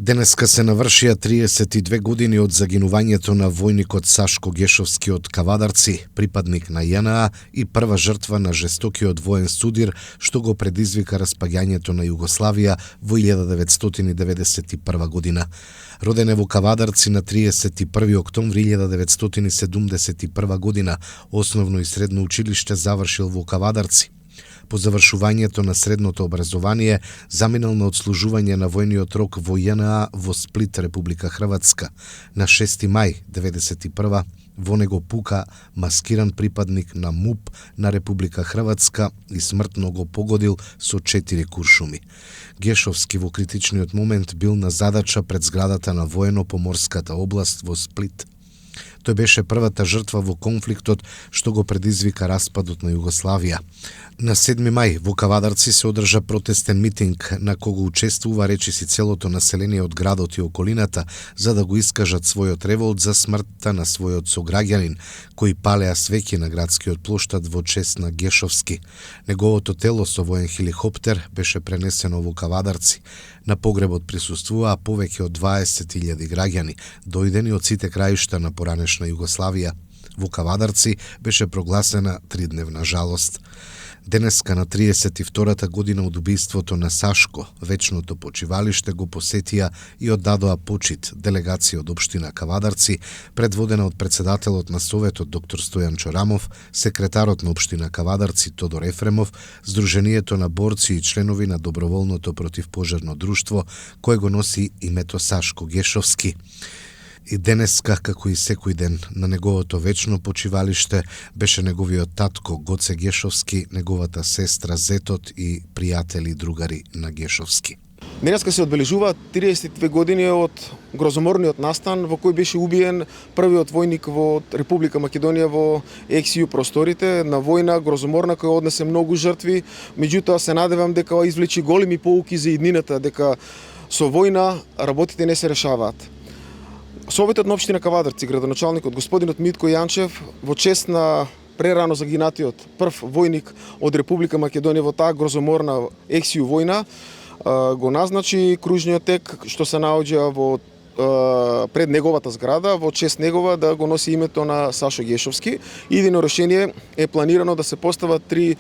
Денеска се навршија 32 години од загинувањето на војникот Сашко Гешовски од Кавадарци, припадник на ЈНА и прва жртва на жестокиот воен судир што го предизвика распаѓањето на Југославија во 1991 година. Роден е во Кавадарци на 31 октомври 1971 година, основно и средно училиште завршил во Кавадарци. По завршувањето на средното образование заминал на отслужување на војниот рок во ЈНА во Сплит, Република Хрватска. На 6 мај 1991 во него пука маскиран припадник на МУП на Република Хрватска и смртно го погодил со 4 куршуми. Гешовски во критичниот момент бил на задача пред зградата на воено-поморската област во Сплит. Тој беше првата жртва во конфликтот што го предизвика распадот на Југославија. На 7 мај во Кавадарци се одржа протестен митинг на кого учествува речиси целото население од градот и околината за да го искажат својот револт за смртта на својот сограѓанин кои палеа свеќи на градскиот плоштад во чест на Гешовски. Неговото тело со воен хеликоптер беше пренесено во Кавадарци. На погребот присуствуваа повеќе од 20.000 граѓани, дојдени од сите краишта на поранешна Југославија. Во Кавадарци беше прогласена 3-дневна жалост. Денеска на 32-та година од убиството на Сашко, вечното почивалиште го посетија и оддадоа почит делегација од општина Кавадарци, предводена од председателот на Советот доктор Стојан Чорамов, секретарот на општина Кавадарци Тодор Ефремов, Сдруженијето на борци и членови на доброволното противпожарно друштво, кое го носи името Сашко Гешовски. И денеска, како и секој ден, на неговото вечно почивалиште беше неговиот татко Гоце Гешовски, неговата сестра, зетот и пријатели и другари на Гешовски. Денеска се одбележува 32 години од грозоморниот настан во кој беше убиен првиот војник во Република Македонија во ексију просторите, на војна грозоморна која однесе многу жртви, меѓутоа се надевам дека извлечи големи поуки за иднината, дека со војна работите не се решаваат. Советот на општина Кавадарци, градоначалникот господинот Митко Јанчев, во чест на прерано загинатиот прв војник од Република Македонија во таа грозоморна ексију војна, го назначи кружниот тек што се наоѓа во пред неговата зграда, во чест негова да го носи името на Сашо Гешовски. Идејно решение е планирано да се постават 3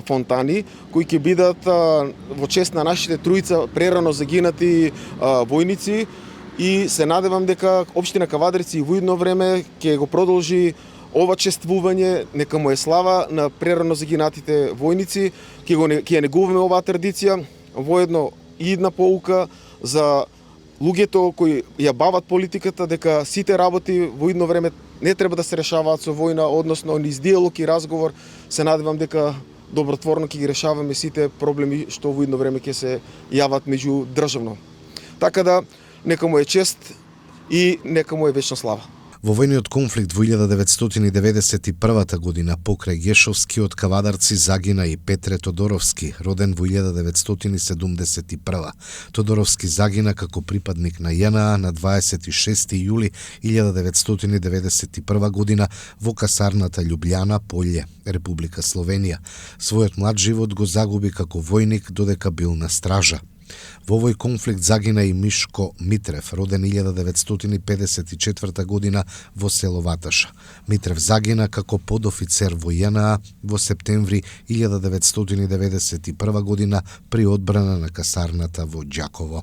фонтани кои ќе бидат во чест на нашите тројца прерано загинати војници. И се надевам дека општина Кавадарци и во идно време ќе го продолжи ова чествување, нека му е слава на прерано загинатите војници, ќе ја негуваме оваа традиција, воедно и една поука за луѓето кои ја бават политиката, дека сите работи во идно време не треба да се решаваат со војна, односно низ диалог и разговор. Се надевам дека добротворно ќе ги решаваме сите проблеми што во идно време ќе се јават меѓу државно. Така да нека му е чест и нека му е вечна слава. Во војниот конфликт во 1991 година покрај Гешовски од Кавадарци загина и Петре Тодоровски, роден во 1971. Тодоровски загина како припадник на ЈНА на 26. јули 1991 година во касарната Љубљана, Полје, Република Словенија. Својот млад живот го загуби како војник додека бил на стража. Во овој конфликт загина и Мишко Митрев, роден 1954 година во село Ваташа. Митрев загина како подофицер во ЈНА во септември 1991 година при одбрана на касарната во Ѓаково.